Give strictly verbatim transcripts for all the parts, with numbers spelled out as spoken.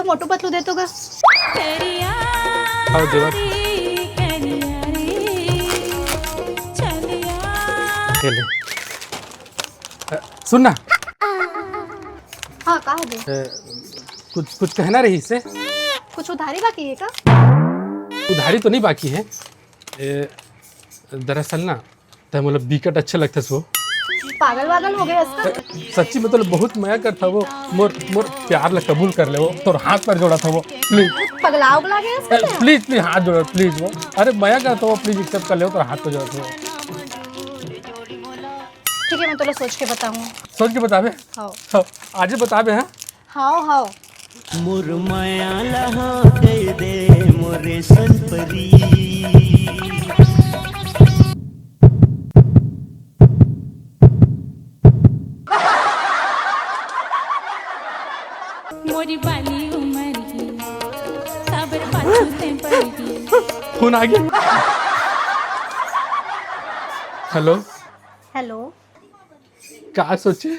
मोटू पतलू दे तो गा। आओ देवर। ये ले। अ, सुन ना। हाँ, का हो गया? अ, कुछ कुछ कहना रहिस हे। कुछ उधारी बाकी है का? उधारी तो नहीं बाकी है। ए, दरअसल ना, तै मोला बिकट अच्छा लगथस वो। पागल वागल हो गया इसका। सच्ची में तोला बहुत मया करथों वो। मोर मोर प्यार ला कबूल कर ले वो, तोर हाथ पर जोड़थों वो, प्लीज। पगला उगला गया इसका क्या? प्लीज प्लीज, हाथ जोड़थों प्लीज वो। अरे मया करथों वो, प्लीज एक्सेप्ट कर ले वो, तोर हाथ पर जोड़थों वो। ठीक है, मैं तोला सोच के बताऊँ। सोच के बताबे। हाँ। हाँ, आज ही बताबे। हाँ। हाँ, हाँ। मोर माया ला हाँ कह दे मोरे सन परी। मोरी बाली उमर ही साबर पाछू ते पड़ गई। फोन आ गया। हेलो। हेलो। का सोचे?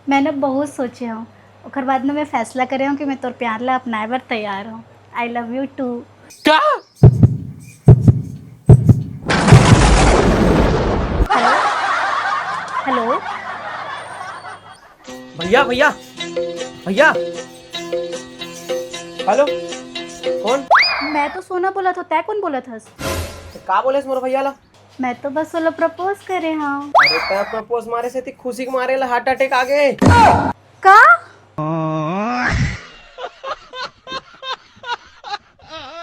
मैं ना बहुत सोचे हूँ, ओकर बाद ना मैं फैसला करे हूँ कि मैं तोर प्यार ला अपनाए बर तैयार हूँ। I love you too। का? हेलो। भैया भैया भैया। हेलो। कौन? मैं तो सोना बोलत हूँ, तै कौन बोलत हस? का बोलेस मोर भैया ला? मैं तो बस ओला प्रपोज करे हूँ। अरे तै प्रपोज मारे से ती खुशी के मारे ला हार्ट अटैक आ गए।